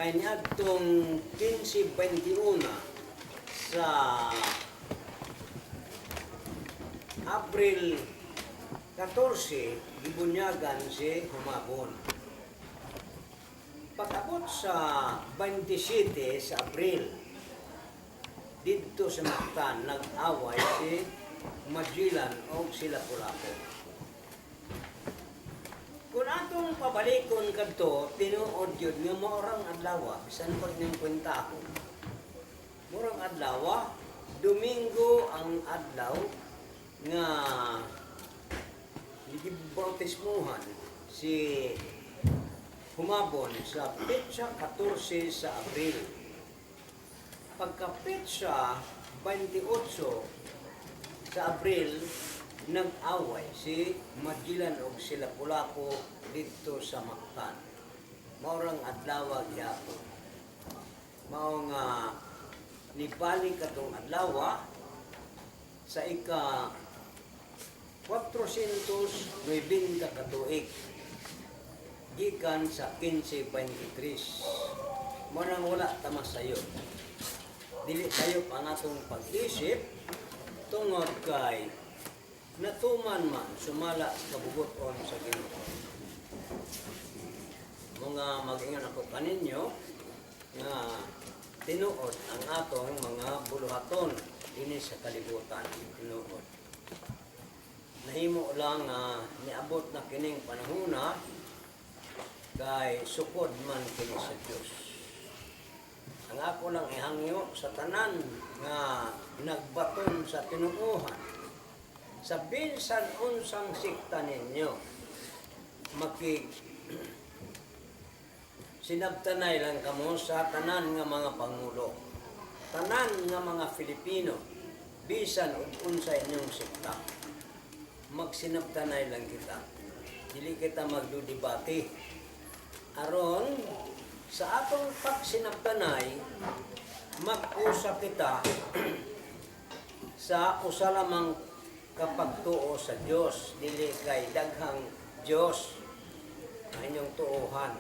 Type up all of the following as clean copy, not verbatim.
Kay niadtong 15:21 sa April 14, gibunyagan si Humabon. Pag-abot sa 27 sa Abril, didto sa Mactan, nag-away si Magellan o si Lapu-Lapu. Kung atong pabalikon kadto, tinuod yun nga maurang adlaw, bisan pag ning kwentahon. Murang adlaw, Domingo ang adlaw nga gibautismuhan si Humabon sa petsa 14 sa Abril. Pagka petsa 28 sa Abril, nag-away si Magellan og si Lapu-Lapu didto sa Mactan. Maurang adlaw gihapon. Mao nga nibalik katong adlaw sa ika 490 ka tuig gikan sa 1523. Mao nang wala ta masayo. Dili tayo ang atong pag-isip tungod kay natuman man sumala sa kabubuton sa Ginoo. Mga mag-ingon ako kaninyo nga tinuod ang atong mga buluhaton dinhi sa kalibutan, tinuod. Nahimo lang nga niabot na kining panahona kay sukod man kini sa Dios. Ang ako lang ihangyo sa tanan nga nagbaton sa tinuohan, sa bisan unsang sikta ninyo, makig sinabtanay lang kamo sa tanan nga mga pangulo, tanan nga mga Filipino, bisan ug unsa inyong sikta, magsinabtanay lang kita. Dili kita magdudebate aron sa atong pagsinabtanay, mag-usap kita sa usa lamang kapagtuo sa Dios, dili kay daghang Dios ang inyong tuohan.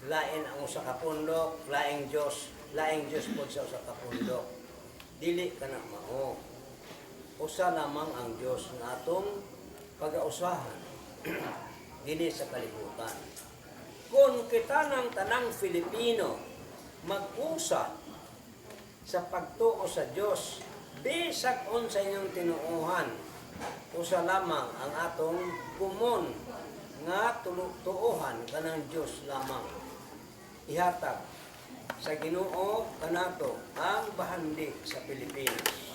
Lain ang usa ka pundok, laing Dios, laing Dios pod sa usa ka pundok. Dili kana mao. Usa lamang ang Dios nga atong pagausahan dinhi sa kalibutan. Kung kita ng tanang Filipino mag-usa sa pagtuo sa Dios, bisag unsa inyong tinuohan, usa lamang ang atong common nga tuohan, kanang Dios lamang. Ihatag sa Ginoo kanato ang bahandi sa Pilipinas.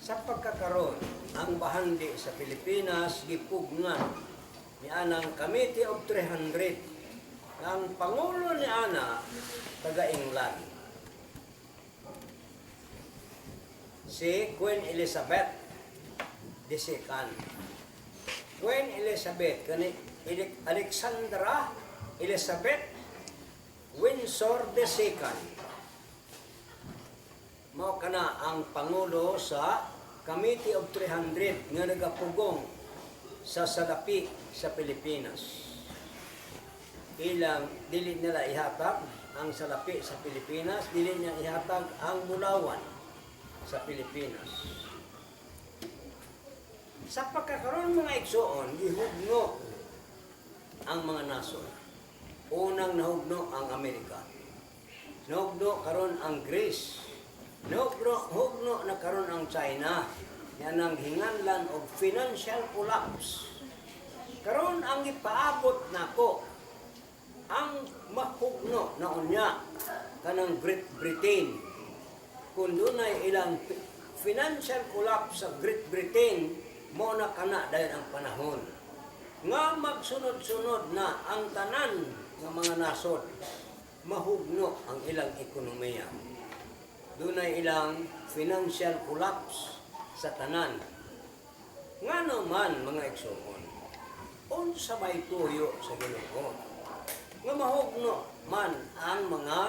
Sa pagkakaron, ang bahandi sa Pilipinas gipugngan ni anang Committee of 300. Ang pangulo ni ana taga England. Si Queen Elizabeth II. Queen Elizabeth kani Alexandra Elizabeth Windsor II. Mao kana ang pangulo sa Committee of 300 nga nagapugong sa salapi sa Pilipinas. Ilang dili nila ihatag ang salapi sa Pilipinas, dili niya ihatag ang bulawan sa Pilipinas. Sa pagkakaroon, mga igsoon, gihugno ang mga nasod. Unang nahugno ang Amerika. Nahugno karon ang Greece. Nahugno hugno na karon ang China. Yan ang hinganlan og financial collapse. Karon ang ipaabot nako, ang mahugno na unya kanang Great Britain. Kung dunay ilang financial collapse sa Great Britain, mo na kana dayon ang panahon nga magsunod-sunod na ang tanan nga mga nasod mahugno ang ilang ekonomiya. Dunay ilang financial collapse sa tanan. Ngano man, mga igsoon, unsa may tuyo sa Ginoo nga mahugno man ang mga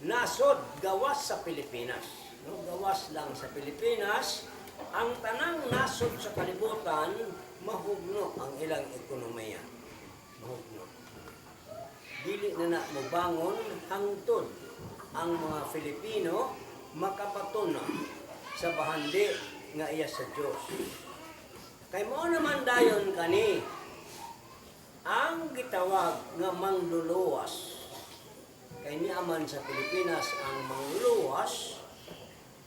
nasod gawas sa Pilipinas? No, gawas lang sa Pilipinas, ang tanang nasod sa kalibutan mahugno ang ilang ekonomiya. Mahugno. Dili na na mobangon hangtod ang mga Filipino makabaton na sa bahandi nga iya sa Dios. Kay mao naman dayon kani ang gitawag nga mangluluwas. Kay niaman sa Pilipinas ang mangluluwas,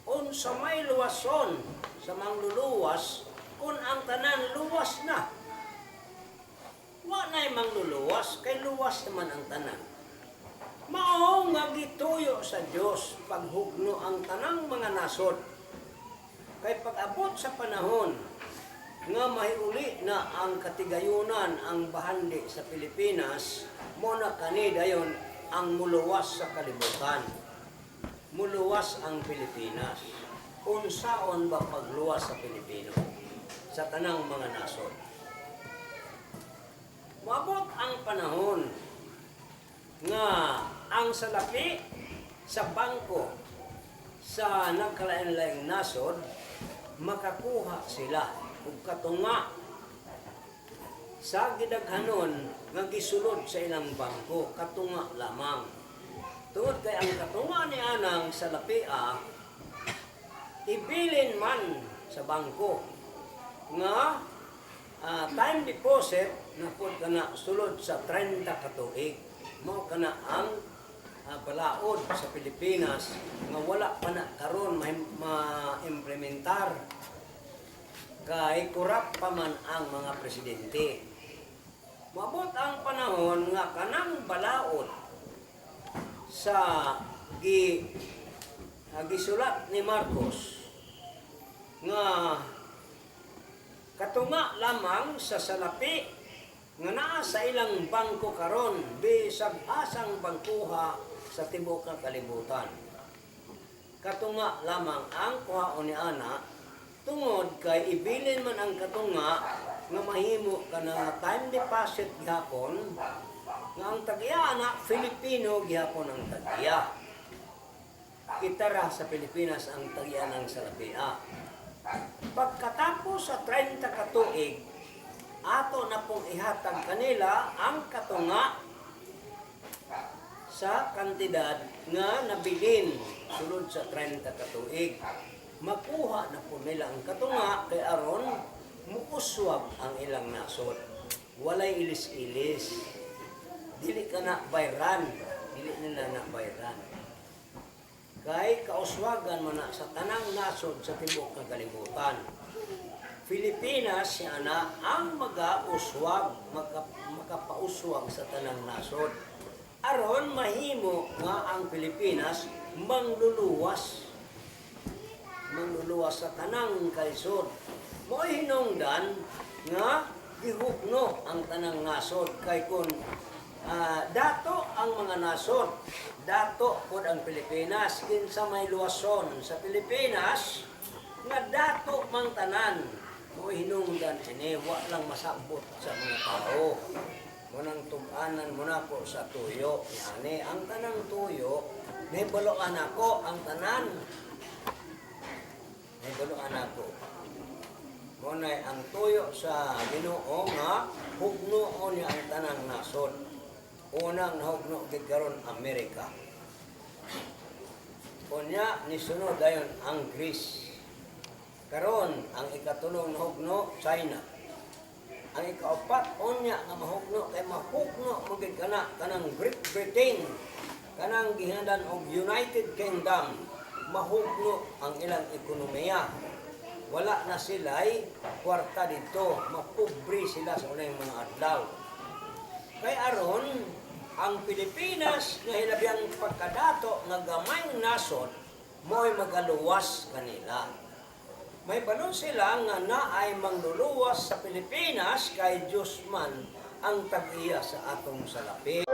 unsa may luwason sa mangluluwas kung ang tanan luwas na? Wa na'y mangluluwas kay luwas naman ang tanan. Mao nga gituyo sa Dios paghugno ang tanang mga nasod. Kay pag-abot sa panahon nga mahiuli na ang katigayunan, ang bahandi sa Pilipinas, mo na kani dayon ang muluwas sa kalibutan. Muluwas ang Pilipinas. Unsaon ba pagluwas sa Pilipino sa tanang mga nasod? Moabot ang panahon nga ang salapi sa bangko sa nagkalain-laing nasod, makakuha sila og katunga sa gidaghanon nga gisulod sa ilang bangko, katunga lamang. Tungod kay ang katunga ni anang salapia ibilin man sa bangko nga time deposit na pud kana sulod sa 30 ka tuig. Mao kana ang balaod sa Pilipinas nga wala pa na karon ma-implementar kay korap pa man ang mga presidente. Moabot ang panahon nga kanang balaod sa gisulat ni Marcos nga katunga lamang sa salapi nga naa sa ilang bangko karon bisag asang bangkuha sa tibuok nga kalibutan. Katunga lamang ang kuhaon ni ana tungod kay ibilin man ang katunga nga mahimo kana nga time deposit gihapon nga ang tag-iya ana Filipino gihapon ang tag-iya. Kita ra sa Pilipinas ang tag-iya ng salapia. Pagkatapos sa 30 ka tuig, ato na pong ihatag kanila ang katunga sa kantidad nga nabilin sulod sa 30 ka tuig. Makuha na po nila ang katunga kay aron muuswag ang ilang nasod. Walay ilis-ilis. Dili ka na bayran. Dili nila na bayran. Kay kauswagan mo na sa tanang nasod sa tibuok ng kalibutan. Pilipinas siya na ang magauswag, makapauswag sa tanang nasod. Aron mahimo nga ang Pilipinas mangluluwas. Mangluluwas sa tanang kalisod. Mo'y hinungdan nga gihugno ang tanang nasod kay kung dato ang mga nasod, dato pod ang Pilipinas, kinsa may luwason sa Pilipinas nga dato mang tanan. Mo'y hinungdan ini wa lang masabot sa mga tao. Munang tug-anan mo nako sa tuyo. Yani, ang tanang tuyo, nahibaloan ako ang tanan. Nahibaloan ako. Muna'y ang tuyo sa Ginoo nga hugnoon niya ang tanang nasod. Unang nahugno gid karon, Amerika. Unya nisunod dayon ang Greece. Karon ang ikatulong nahugno, China. Ang ikaapat unya nga mahugno kay mahugno mo gid kana kanang Great Britain, kanang gihinungdan og United Kingdom, mahugno ang ilang ekonomiya. Wala na sila'y kwarta dito, mapobre sila sa unang mga adlaw. Kay aron ang Pilipinas nga hilabyang pagkadato nga gamayng nasod mo'y magaluwas kanila. May balon sila nga naay mangluluwas sa Pilipinas kay Diyos man ang tag-iya sa atong salapi.